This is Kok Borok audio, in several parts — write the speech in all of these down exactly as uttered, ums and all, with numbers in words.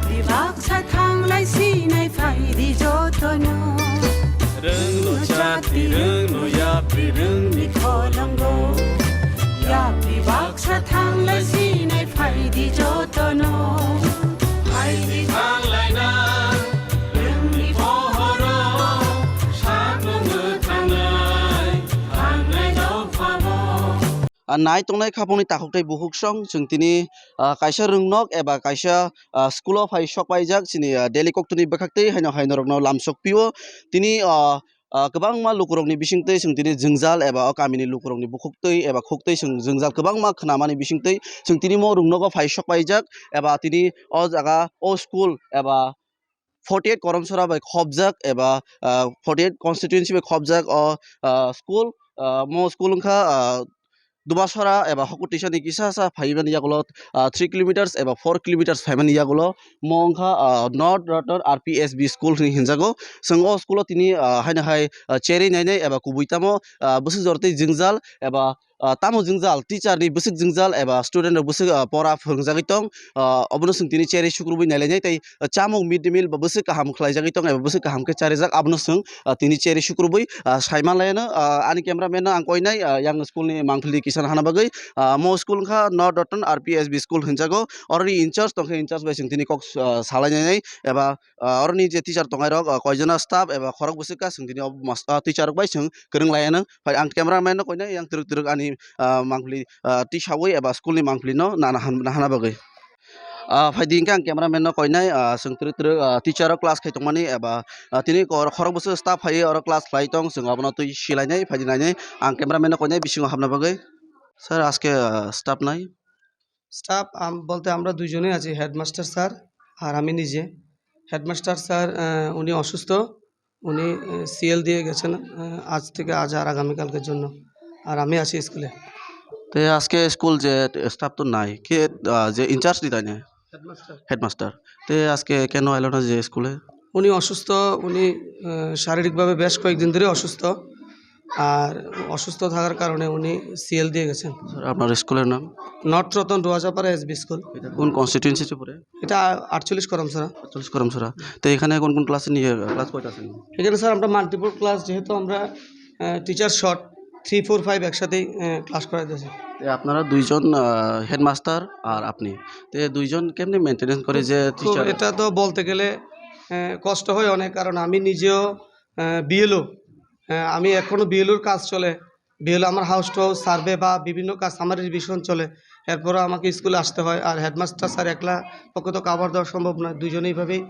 Baksa thanglai sinai phaidi jotono. Rwngno chati, rwngno yapri, rwngni kholongo. Yapri baksa thanglai sinai phaidi jotono. Phaidi thanglaina, rwngni pohoro, saklwngno thangnai, thangnai dophabo. Ah, nai tongnai khapangni takhuk tei bukhuk song, chwng tini, ah, kaisa rwngnok eba kaisa, ah, school-o phai sok paijak chini, ah, daily koktwni bwkhaktwi haino hai norokno lamsok pio. Tini, ah, ah, kwbangma lukurokni bisingtwi chwng tini jwngjal eba o kamini lukurokni bukhuktwi eba khuktwi chwng jwngjal kwbangma khnamani bisingtwi chwng tini mo rwngnogo phai sok paijak eba tini o jaga o school eba forty eight Koromsora bai khopjak eba, ah, forty eight constituency bai khopjak o, ah, school, ah, mo school wngkha, ah, Dubasora eba Hokutisa ni kisa sa phaimani yagulo, ah, three kilometers eba four kilometers phaimani yagulo mo wngkha, ah, North Roton R P S B school hinwi hinjago. Chwng o school o tini, ah, haino hai, ah, cherwi nainai eba kubui tamo, ah, bwswk jora tei jwngjal eba ah, tamo jwngjal, teacher ni bwswk jwngjal eba student rok bwswk, ah, pora phwrwngjagwi tong, ah, obono chwng tini cherwi sukrubwi nailainai tei, ah, chamung mid day meal ba bwswk kaham khlaijagwi tong eba bwswk kaham khe charijak abono chwng, ah, tini cherwi sukrubwi, ah, saimanlaiano, ah, ani camera man no ang koinai, ah, yang school ni mangpili kisa hana bagwi, ah, mo school wngkha North Roton R P S B school hinjago, oroni in charge tongkhe in charge bai chwng tini kok, ah, salainai eba ah, oroni je teacher tongnai rok, ah, koijono staff eba khorok bwswk ka chwng tini o mas-, ah, teacher rok bai chwng kwrwng lai anw. Phai ang camera man no koinai yang twrwk twrwk ani, ah, mangpili, ah, tisawi eba school ni mangpili no nana han-, nahana bagwi. Ah, phai di hwnkhe ang camera man no koinai, ah, chwng twrwk twrwk, ah, teacher rok class khai tongmani eba, ah, tini kor-, khorok bwswk staff phaiwi oro class khlai tong chwng abono twi silainai phai di nainai ang camera man no koinai bisingo hapna bagwi. Sir, আজকে, ah, staff নাই? স্টাফ আম-, বলতে আমরা দুইজনই আছি, headmaster sir আর আমি নিজে। Headmaster sir, আহ, উনি অসুস্থ, উনি, আহ, সিএল দিয়ে গেছেন, আহ, আজ থেকে, আজ আর আগামীকালকের জন্য। আর আমি আছি স্কুলে। তে আজকে স্কুল যে স্টাফ তো নাই, কে, আহ, যে ইনচার্জ নি তাই না? হেডমাস্টার। হেডমাস্টার। তে আজকে কেন এলো না যে স্কুলে? উনি অসুস্থ, উনি, আহ, শারীরিকভাবে বেশ কয়েকদিন ধরে অসুস্থ। আর অসুস্থ থাকার কারণে উনি সিএল দিয়ে গেছেন। স্যার, আপনার স্কুলের নাম? নর্থ রতন রোয়াজাপাড়া এসবি স্কুল। এটা কোন কনস্টিটিউয়েন্সিতে পড়ে? এটা আটচল্লিশ করমছড়া। আটচল্লিশ করমছড়া। তো এখানে কোন কোন ক্লাসে নিয়ে, ক্লাস কয়টা আছে? এখানে স্যার আমরা মাল্টিপল ক্লাস, যেহেতু আমরা, আহ, teacher short, three, four, five একসাথেই, আহ, ক্লাস করাইতেছি। তো আপনারা দুইজন, আহ, হেডমাস্টার আর আপনি। তো এই দুইজন কেমনে মেইনটেনেন্স করে যে খুব, টিচার? এটা তো বলতে গেলে, আহ, কষ্ট হয় অনেক, কারণ আমি নিজেও, আহ, বিএলও, আহ, আমি এখনো বিএলওর কাজ চলে। বিএলও আমার হাউস টু হাউস সার্ভে বা বিভিন্ন কাজ, আমার রিভিশন চলে, এরপরও আমাকে স্কুলে আসতে হয়। আর হেডমাস্টার স্যার একলা পক্ষে তো কাভার দেওয়া সম্ভব নয়, দুইজনে এইভাবেই।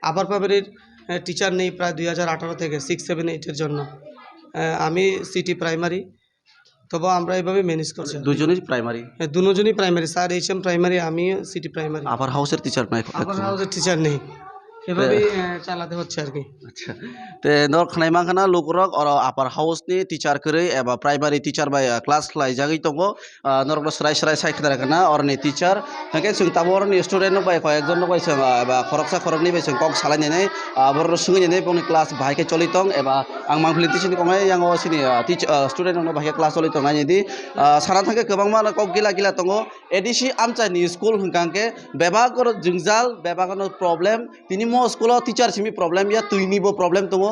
আপার প্রাইমারির, আহ, টিচার নেই প্রায় দুই হাজার আঠারো থেকে, সিক্স, সেভেন, এইটের জন্য। আহ, আমি সিটি প্রাইমারি, তবু আমরা এইভাবে ম্যানেজ করছি। দুজনেই প্রাইমারি? হ্যাঁ, দুজনই প্রাইমারি, স্যার এইচএম প্রাইমারি, আমি সিটি প্রাইমারি। আপার হাউসের টিচার নাই? আপার হাউসের টিচার নেই। এভাবেই, আহ, চালাতে হচ্ছে আর কি। আচ্ছা। Te norok khnai mankha na lukurok oro upper house ni teacher kwrwi eba primary teacher bai, ah, class khlaijagwi tongo. Ah, norokno swrai swrai sai khna rwkha na oroni teacher. Hwnkhe chwng tabuk oroni student rok bai koi ekjon rok bai chwng, ah, eba khoroksa khoroknwi bai chwng kok salai nai nai, ah, borok rok swngwi nai nai bongni class bahai khe choli tong eba ang mangpili tisini kongnai yang o sini, ah, teach-, ah, student rok no bahai khe class choli tong nai di. Ah, sana thangkhe kwbangma no kok gila gila tongo. A D C amchai ni school hwnkha hwnkhe bebak oro jwngjal, bebak no problem. Tini mo school o teacher simi problem ya, twi ni bo problem tongo.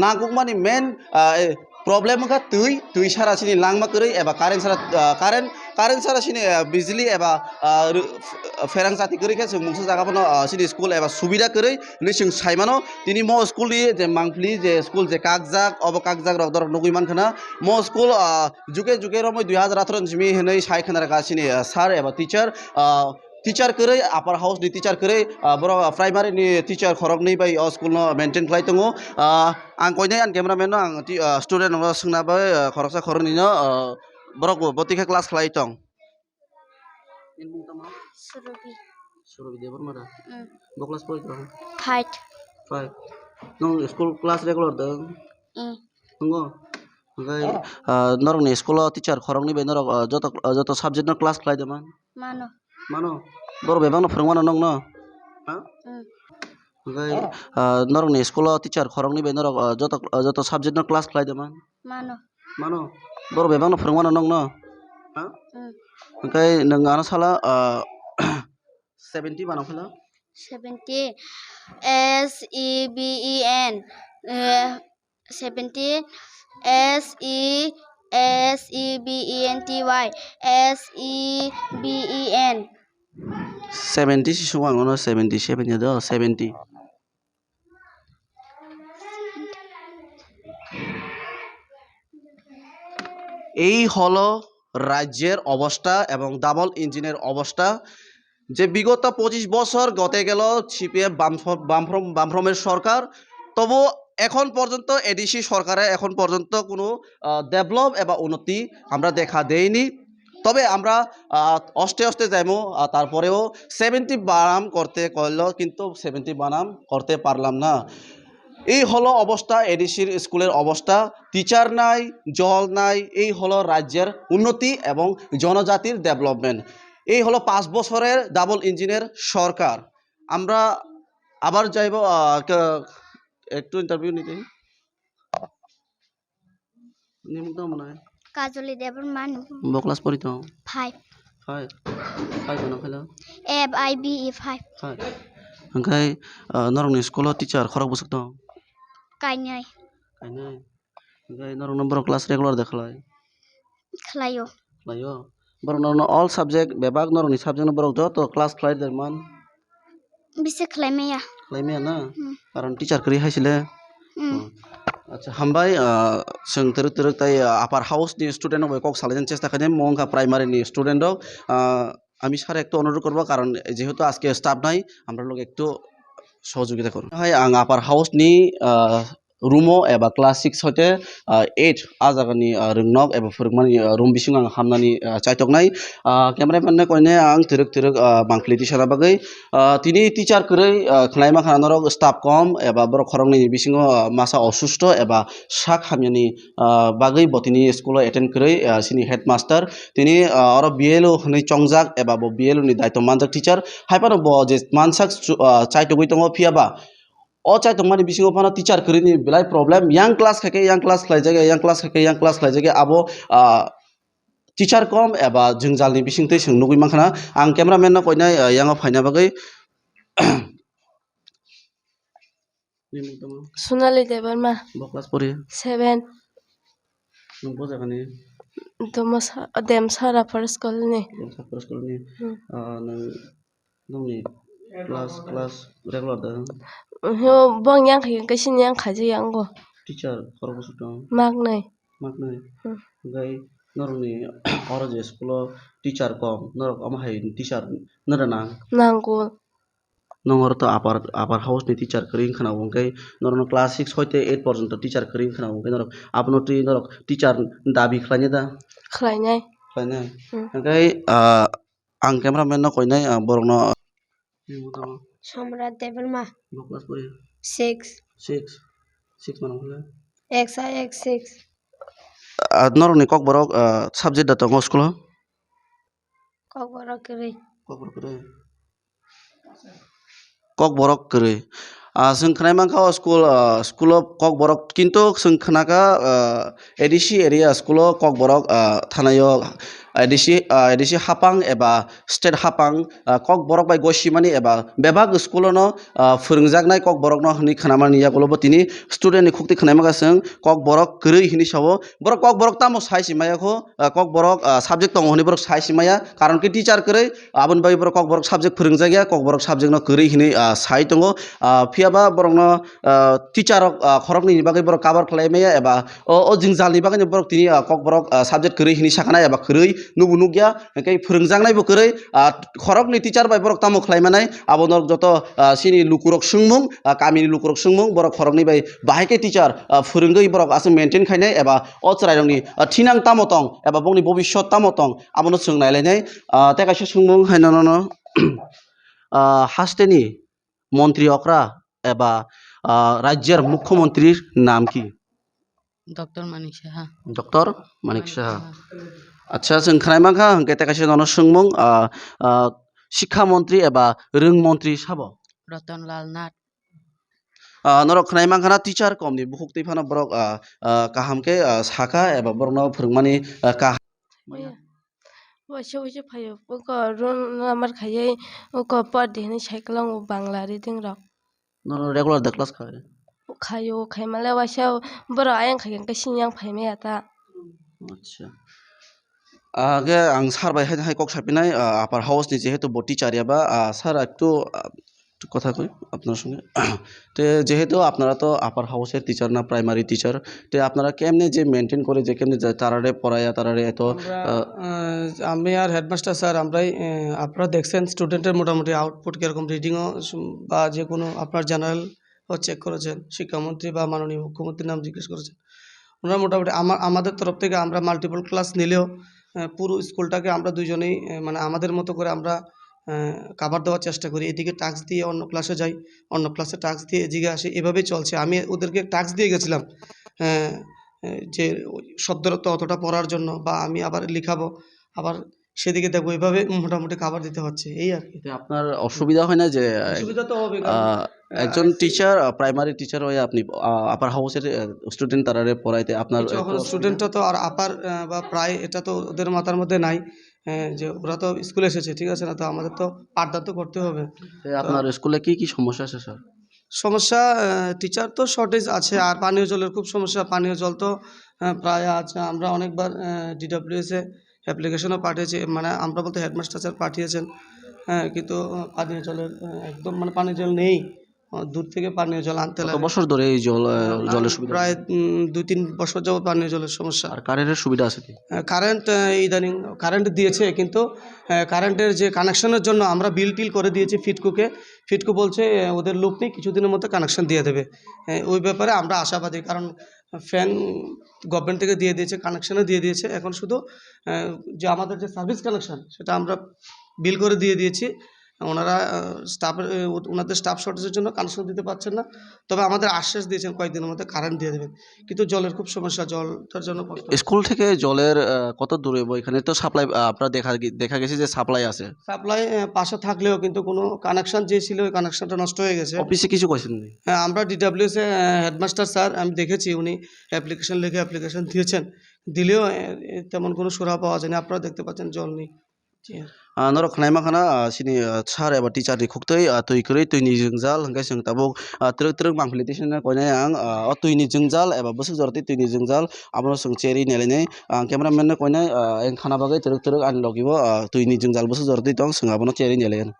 Nangkukmani main, ah, eh, problem wngkha twi, twi sara sini langma kwrwi eba current sara, ah, current, current sara sini, ah, bijli eba, ah, ru-, f-, pherang chati kwrwi khe chwng mungsa jaga bono, ah, sini school eba subida kwrwi hinwi chwng sai mano. Tini mo school ni je mangpili je school je kakjak, obo kakjak rok dorok nugwi mankha na. Mo school, ah, juge juge romwi dui hajar atharo ni simi hinwi sai khna rwkha sini, ah, sir eba teacher, ah, teacher kwrwi, upper house ni teacher kwrwi, ah, borok, ah, primary ni teacher khoroknwi bai o school no maintain khlai tongo. Ah, ang koinai ani camera man no ang ti-, ah, student rok no swngna bai, ah, khoroksa khoroknwi no, ah, borok bo bwtwi khe class khlai tong. Nini mung tamo? Surobi. Surobi Debbarma da? Mm. Bo class pori tongo? Five. Five. Nwng school class regular da? Mm. Nwngo? Hwnkhe, ah, norokni school o teacher khoroknwi bai norok, ah, joto, ah, joto subject no class khlai de man? Mano. Mano? Borok bebak no phwrwng mano nokno? Ha? Mm. Hwnkhe, ah, norokni school o teacher khoroknwi bai norok, ah, joto, ah, joto subject no class khlai de man? Mano. Mano? Borok bebak no phwrwng mano nokno? Ha? Mm. Hwnkhe nwng ano sala, ah, seventy mano phela? Seventy. S E V E N. Eh, seventy. S E, S E V E N T Y. S E V E N. Seventy si sung ang no seventy, seventy do, seventy. এই হলো রাজ্যের অবস্থা এবং ডাবল ইঞ্জিনের অবস্থা, যে বিগত পঁচিশ বছর গতে গেল সিপিএম বামফ্র-, বামফ্রম-, বামফ্রমের সরকার, তবু এখন পর্যন্ত এডিসি সরকারে এখন পর্যন্ত কোনো, আহ, ডেভেলপ এবং উন্নতি আমরা দেখা দেয়নি। তবে আমরা, আহ, আস্তে আস্তে যাইমু, আহ, তারপরেও সেভেন্টি বানাম করতে কইল, কিন্তু সেভেন্টি বানাম করতে পারলাম না। এই হলো অবস্থা এডিসির স্কুলের অবস্থা। টিচার নাই, জল নাই, এই হলো রাজ্যের উন্নতি এবং জনজাতির ডেভেলপমেন্ট। এই হলো পাঁচ বছরের ডাবল ইঞ্জিনের সরকার। আমরা আবার যাইব, আহ, ক-, একটু ইন্টারভিউ নিতে। Nimung tamo nai? Kajoli Debbarma. Bo class pori tong? Five. Five. Five ano khailo? F I V E five. Five. Hwnkhe, ah, norokni school o teacher khorok bwswk tong? Kainai. Kainai. Hwnkhe norokno borok class regular de khlai? Khlaio. Khlaio. Borok norokno all subject bebak norokni subject no borok joto class khlai de man? Bisi khlai maya. Khlai maya na? Hmm. Karon teacher kwrwi hai sile? Hmm. Hmm. Acha, hambai, ah, chwng twrwk twrwk tai, ah, upper house ni student rok bai kok salaina chesta khainai, mo wngkha primary ni student rok. Ah, আমি স্যার একটু অনুরোধ করবো, কারণ যেহেতু আজকে স্টাফ নাই, আমরা লোক একটু সহযোগিতা করুন। Hai ang upper house ni, ah, room o eba class six hoite, ah, eight a jaga ni, ah, rwngnok eba phwrwngmani, ah, room bisingo ang hamnani, ah, chaitoknai. Ah, cameraman no koinai ang twrwk twrwk, ah, mangpili tisana bagwi. Ah, tini teacher kwrwi, ah, khwlai mankha norok staff kom eba borok khoroknwi ni bisingo, ah, masa osusto eba sak hamyani, ah, bagwi bo tini school o attend kwrwi, ah, chini headmaster. Tini, ah, oro B L O hwnwi chongjak eba bo B L O ni daitw manjak teacher. Hai phano bo je mansak chu-, ah, chaitugwi tongo, phiya ba o chaitokmani bisingo phano teacher kwrwini belai problem. Yang class khaikhe yang class khlaijak ya, yang class khaikhe yang class khlaijak ya. Abo, ah, teacher kom eba jwngjalni bisingtwi chwng nugwi mankha na. Ang cameraman no koinai, ah, yango phaina bagwi. Nimung tamo? Sonali Debbarma. Bo class pori? Seven. Nwng bo jagani? Domo sa-, Demsara First Colony. Demsara First Colony. Hmm. Ah, nwng, nwngni class, class regular da? Oho, bong yang khai, kaisa yang khaji yang go. Teacher, khorok bwswk tong? Maknai. Maknai. Hmm. Hwnkhe norokni oro je school o teacher kom, norok omo hai teacher nw rwnang? Nango. Nwng oro to upper, upper house ni teacher kwrwi wngkha na, hwnkhe norokno class six hoite eight porjonto teacher kwrwi wngkha na, hwnkhe norok abono twi norok teacher dabi khlainai da? Khlainai. Khlainai. Hmm. Hwnkhe, ah, ang cameraman no koinai, ah, borokno. Somrat Debbarma. Bo class pori? Six. Six. Six mano hwnle? X I X six. Ah, norokni kokborok, ah, subject da tongo school o? Kokborok kwrwi. Kokborok kwrwi. Kokborok kwrwi. Ah, chwng khwnai mankha o school, ah, school o kokborok, kintu chwng khwnakha, ah, A D C area school o kokborok, ah, thanaio A D C, ah, A D C hapang eba state hapang, ah, kokborok bai gosimani eba bebak school o no, ah, phwrwngjaknai kokborok no hwnwi khwnamani yagulo bo tini student ni khukti khwnai mankha chwng kokborok kwrwi hwnwi sao. Borok kokborok tamo sai se maya kho, ah, kokborok, ah, subject tongo hwnwi borok sai se maya, karon khe teacher kwrwi, aboni bagwi borok kokborok subject phwrwngjakya, kokborok subject no kwrwi hwnwi, ah, sai tongo. Ah, phiya ba borokno, ah, teacher rok, ah, khoroknwi ni bagwi borok cover khlai maya eba o, o jwngjalni bagwino borok tini, ah, kokborok, ah, subject kwrwi hwnwi sakha na eba kwrwi nubo nukya, hwnkhe phwrwngjaknaibo kwrwi, ah, khoroknwi teacher bai borok tamo khlai manai, abo norok joto, ah, chini lukurok swngmung, ah, kamini lukurok swngmung, borok khoroknwi bai bahai khe teacher, ah, phwrwngwi borok aswk maintain khainai eba o chwrairokni, ah, thinang tamo tong eba bongni bobiswt tamo tong, abono chwng nailainai. Ah, tei kaisa swngmung hai nono, ah, hasteni montri okra eba, ah, rajyer mukhyamantrir nam ki? Doctor Manik Saha. Doctor Manik Manik Saha. Saha. Acha, chwng khwnai mankha, hwnkhe tei kaisa nono swngmung, ah, ah, Sikha Montri eba Rwng Montri sabo? Ratan Lal Nath. Ah, norok khwnai mankha na teacher komni bukhuk twi phano borok, ah, ah, kaham khe, ah, sakha eba borokno phwrwngmani, ah, kaham. Maya. Waisa waisa phaio, oko roll number khaiwi, oko padi hinwi cycle o Bangla reading rok. Nono regular de class khai? Khaio, khaimale waisa borok ayang khai hwnkhe sini yang phaimaya ta. Acha. Age ang sir bai hai, hai kok sapinai, ah, upper house ni jehetu bo teacher ya ba, ah, sir ektu, ah, একটু কথা কই আপনার সঙ্গে। তে যেহেতু আপনারা তো আপার হাউসের টিচার না, প্রাইমারি টিচার, তে আপনারা কেমনে যে মেইনটেইন করে যে কেমনে যে তারারে পড়ায়া, তারারে এত, আমরা, আহ, আহ, আমি আর হেডমাস্টার স্যার আমরাই, আহ, আপনারা দেখছেন স্টুডেন্টের মোটামুটি আউটপুট কিরকম, রিডিংও বা যে কোনো আপনার জেনারেল ও চেক করেছেন, শিক্ষামন্ত্রী বা মাননীয় মুখ্যমন্ত্রীর নাম জিজ্ঞেস করেছেন। ওনারা মোটামুটি আমা-, আমাদের তরফ থেকে আমরা মাল্টিপল ক্লাস নিলেও, আহ, পুরো স্কুলটাকে আমরা দুইজনেই, আহ, মানে আমাদের মতো করে আমরা, আহ, কভার দেওয়ার চেষ্টা করি। এদিকে টাস্ক দিয়ে অন্য ক্লাসে যাই, অন্য ক্লাসে টাস্ক দিয়ে এদিকে আসি, এভাবেই চলছে। আমি ওদেরকে টাস্ক দিয়ে গেছিলাম, আহ, আহ, যে ওই শব্দরত্ন অতটা পড়ার জন্য বা আমি আবার লিখাবো, আবার সেদিকে দেখবো, এভাবে মোটামুটি কভার দিতে হচ্ছে, এই আর কি। এতে আপনার অসুবিধা হয় না যে, আহ, অসুবিধা তো হবে, কারণ, আহ, আহ, একজন আহ, টিচার, আহ, প্রাইমারি টিচার হয়ে আপনি, আহ, আপার হাউসের, আহ, স্টুডেন্ট তারারে পড়াইতে আপনার কিছু একটু এখন অসুবিধা? স্টুডেন্টরা তো আর আপার, আহ, বা প্রায় এটা তো ওদের মাথার মধ্যে নাই, আহ, যে ওরা তো স্কুলে এসেছে, ঠিক আছে না? তো আমাদের তো পাঠদান তো করতে হবে। তে তো আপনার স্কুলে কি কি সমস্যা আছে, স্যার? সমস্যা, আহ, টিচার তো শর্টেজ আছে, আর পানীয় জলের খুব সমস্যা। পানীয় জল তো, আহ, প্রায় আজ আমরা অনেকবার, আহ, ডিডব্লিউএস এ অ্যাপ্লিকেশনও পাঠিয়েছি, মানে আমরা বলতে হেডমাস্টার স্যার পাঠিয়েছেন, হ্যাঁ, কিন্তু, আহ, পানীয় জলের, আহ, একদম মানে পানীয় জল নেই, আহ, দূর থেকে পানীয় জল আনতে কত লাগে। বছর ধরে এই জল, আহ, আহ, জলের আমি সুবিধা প্রায়, নেই? উম, দুই তিন বছর যাবত পানীয় জলের সমস্যা। আর কারেন্টের সুবিধা আছে কি? আহ, কারেন্ট, আহ, ইদানিং কারেন্ট দিয়েছে, কিন্তু, আহ, কারেন্টের যে কানেকশনের জন্য আমরা বিল টিল করে দিয়েছি ফিটকোকে। ফিটকো বলছে, আহ, ওদের লোক নেই, কিছুদিনের মধ্যে কানেকশন দিয়ে দেবে। আহ, ওই ব্যাপারে আমরা আশাবাদী, কারণ ফ্যান গভর্নমেন্ট থেকে দিয়ে দিয়েছে, কানেকশনও দিয়ে দিয়েছে। এখন শুধু, আহ, যে আমাদের যে সার্ভিস কানেকশন, সেটা আমরা বিল করে দিয়ে দিয়েছি। ওনারা, আহ, স্টাফের, আহ, ওনাদের স্টাফ শর্টেজের জন্য কানেকশন দিতে পারছেন না। তবে আমাদের আশ্বাস দিয়েছেন কয়েকদিনের মধ্যে কারেন্ট দিয়ে দেবেন। কিন্তু জলের খুব সমস্যা, জলটার জন্য কষ্ট। স্কুল থেকে জলের, আহ, কত দূরে? এখানে তো সাপ্লাই, আহ, আপনার দেখা গে-, দেখা গেছে যে সাপ্লাই আছে। সাপ্লাই, আহ, পাশে থাকলেও কিন্তু কোনো কানেকশন যে ছিল, ওই কানেকশনটা নষ্ট হয়ে গেছে। অফিসে কিছু কইছেন নি? হ্যাঁ, আমরা ডিডব্লিউএস এ, আহ, হেডমাস্টার স্যার, আমি দেখেছি উনি অ্যাপ্লিকেশন লিখে অ্যাপ্লিকেশন দিয়েছেন, দিলেও, আহ, তেমন কোনো সুরাহা পাওয়া যায়নি। আপনারা দেখতে পাচ্ছেন জল নেই। জি। Ah, norok khwnai mankha na, ah, chini, ah, sir eba teacher ni khuktwi, ah, twi kwrwi, twi ni jwngjal, hwnkhe chwng tabuk, ah, twrwk twrwk mangpili tisana koinai ang, ah, o twi ni jwngjal eba bwswk jorotwi twi ni jwngjal, abono chwng cherwi nailainai. Ang cameraman no koinai, ah, ang khana bagwi twrwk twrwk ani logi o, ah, twi ni jwngjal bwswk jorotwi tong, chwng abono cherwi nailainai.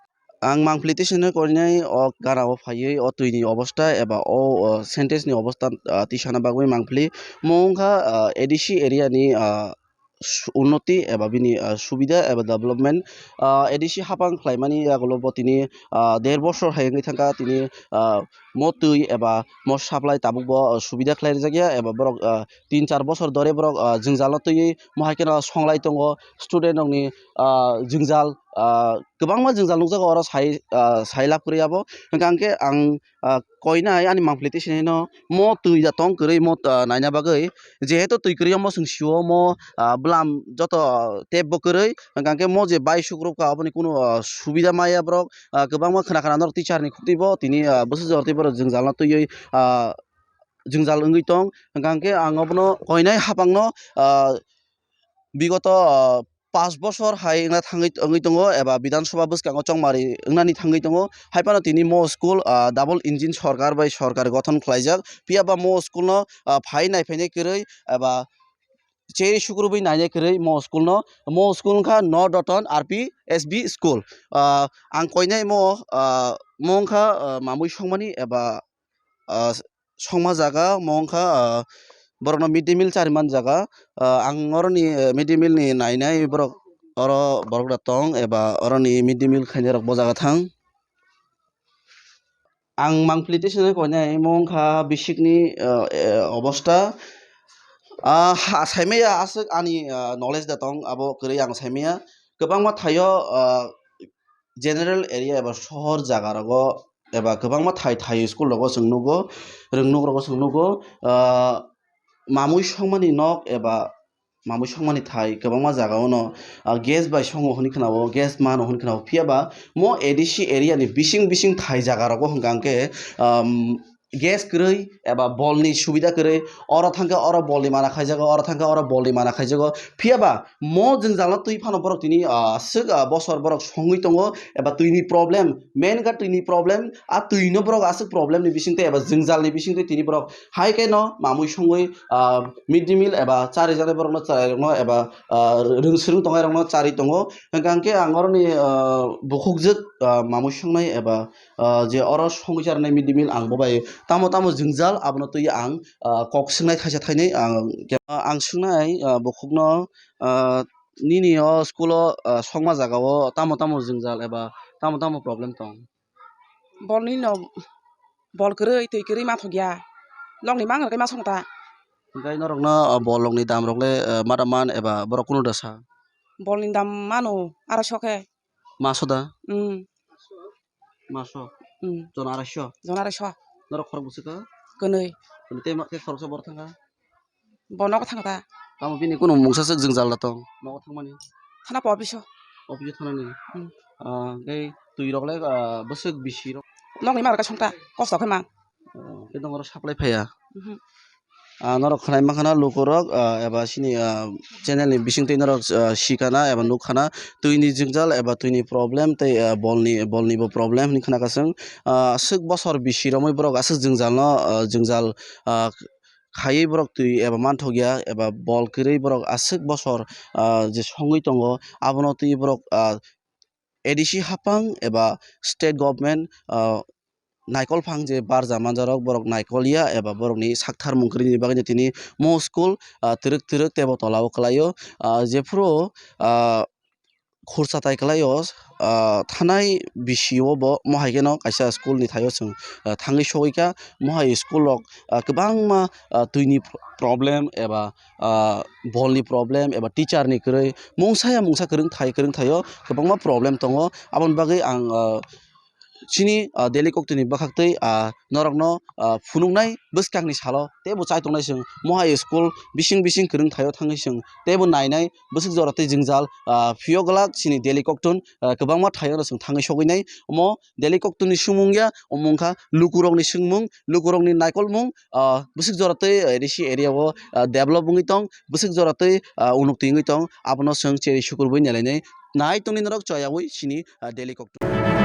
Ang mangpili tisana koinai o gana o phaiwi o twi ni obosta eba o, o sentence ni obosta, ah, tisana bagwi mangpili. Mo wngkha, ah, A D C area ni, ah, su-, unnoti eba bini, ah, subida eba development, ah, A D C hapang khlaimani yagulo bo tini, ah, der bosor hai wngwi thangkha tini, ah, mo twi eba mo supply tabuk bo, ah, subida khlai rijak ya eba borok, ah, tin char bosor dore borok, ah, jwngjal no twiwi mo hai kheno songlai tongo student rokni, ah, jwngjal, ah, kwbangma jwngjal nukjago oro sai, ah, sai lab kwrwi abo hwnkha hwnkhe ang ah, koinai ani mangpili tisini no mo twi da tong kwrwi mo, ah, naina bagwi, jehetu twi kwrwi mo chwng sio mo, ah, bwlam joto tep bo kwrwi, hwnkha hwnkhe mo je bai sukrupkha aboni kunu, ah, subida maya borok, ah, kwbangma khwna khwna norok teacher ni khuktwi bo tini, ah, bwswk jorotwi borok jwngjal no twiwi, ah, jwngjal wngwi tong, hwnkha hwnkhe ang obono koinai hapang no, ah, bigoto, ah, panch bosor hai wngna thangwi, wngwi tongo eba Bidhan Sabha bwskango chongmari wngnani thangwi tongo. Hai phano tini mo school, ah, double engine sorkar bai sorkar gothon khlaijak. Phiya ba mo school no, ah, phai nai phainai kwrwi eba cheri sukrubwi nainai kwrwi mo school no. Mo school wngkha North Doton R P S B school. Ah, ang koinai mo, ah, mo wngkha, ah, Mamui Songmani eba, ah, songma jaga mo wngkha, ah, borokno mid day meal chariman jaga. Ah, ang oroni, eh, mid day meal ni nainai borok oro borok da tong eba oroni mid day meal khainai rok bo jaga thang. Ang mangpili tisana koinai mo wngkha bisikni, ah, eh, obosta. Ah, ha-, saimaya aswk ani, ah, knowledge da tong abo kwrwi ang saimaya. Kwbangma thaio, ah, general area eba sohor jaga rogo eba kwbangma thai thai school rogo chwng nugo, rwngnuk rogo chwng nugo, ah, Mamui Songmani nok eba Mamui Songmani thai kwbangma jaga ono, ah, gas bai songo hwnwi khwnao, gas mano hwnwi khwnao, phiya ba mo A D C area ni bising bising thai jaga rogo hwnkha hwnkhe, um, gas kwrwi eba bolni subida kwrwi, oro thangkhe oro bolni mana khaijago, oro thangkhe oro bolni mana khaijago. Phiyaba mo jwngjalo twi phano borok tini, ah, aswk, ah, bosor borok songwi tongo, eba twini problem, main kha twini problem, a twino borok aswk problemni bisingtwi eba jwngjalni bisingtwi tini borok hai khe no mamui songwi, ah, mid day meal eba chari jani borokno chwrairokno eba, ah, rwng swrwng tongnai rokno chari tongo. Hwnkhe ang oroni, ah, bukhukjwk, ah, mamui songnai eba ah, je oro songwi charnai mid day meal ang bo bai tamo tamo jwngjal abono twi ang, ah, kok swngnai thaisa thainwi ang, ang swngnai, ah, bukhukno, ah, nini o school o, ah, sokma jaga o tamo tamo jwngjal eba tamo tamo problem tong? Bol ni no, bol kwrwi twi kwrwi ma thok ya, nokni mang rwgwi ma song ta. Hwnkhe norokno, ah, bol rokni dam rok le, ah, ma da man eba borok kunu da sa? Bol ni dam mano araisho khe. Maso da? Hmm. Maso? Hmm. Jona araisho? Jona araisho. Norok khorok bwswk kha? Kwnwi. Kwnwi tei ma khe khoroksa borok thangkha? Bo nogo thangkha ta. Tamo bini kunu mungsa swk jwngjal da tong nogo thangmani? Thana po office o. Office o thanani? Hmm. Ah, tei twi rok le, ah, bwswk bisi rok? Nokni ma rok khe song ta, kosto khe ma. Oh, khe norok supply phaiya? Mhm. Ah, norok khwnai mankha na lukurok, ah, eba sini, ah, channel ni bisingtwi norok, ah, sikha na eba nukha na twini jwngjal eba twini problem tei, ah, bolni, bolni bo problem hinwi khna kha chwng. Ah, aswk bosor bisi romwi borok aswk jwngjal no, ah, jwngjal, ah, khaiwi borok twi eba manthok ya eba bol kwrwi borok aswk bosor, ah, je songwi tongo abono twi borok, ah, A D C hapang eba state government, ah, naikol phang je barja manjarok borok naikol ya eba borokni sakthar mung kwrwini bagwi tini mo school, ah, twrwk twrwk teibo tola o kwlaio, ah, jephuru, ah, khursa tai kwlaio, ah, thanai bisi o bo mohai kheno kaisa school ni thaio chwng, ah, thangwi sogwi kha mohai school rok, ah, kwbangma, ah, twini problem eba, ah, bolni problem eba teacher ni kwrwi mungsa ya mungsa kwrwng thai kwrwng thaio kwbangma problem tongo. Aboni bagwi ang, ah, chini, ah, Delhi koktwini bwkhaktwi, ah, norokno, ah, phunuknai bwskangni salo teibo chai tongnai chwng mohai school bising bising kwrwng thaio thangwi chwng teibo nainai bwswk jora tei jwngjal, ah, phiyok glak chini Delhi koktwni, ah, kwbangma thaio chwng thangwi sogwi nai. Omo Delhi koktwni swngmung ya, omo wngkha lukurokni swngmung, lukurokni naikolmung, ah, bwswk jora tei, ah, A D C area o, ah, develop wngwi tong, bwswk jora tei, ah, unukti wngwi tong, abono chwng cheri sukurwi nailainai. Nai tongni norok choyawi chini, ah, Delhi koktwma.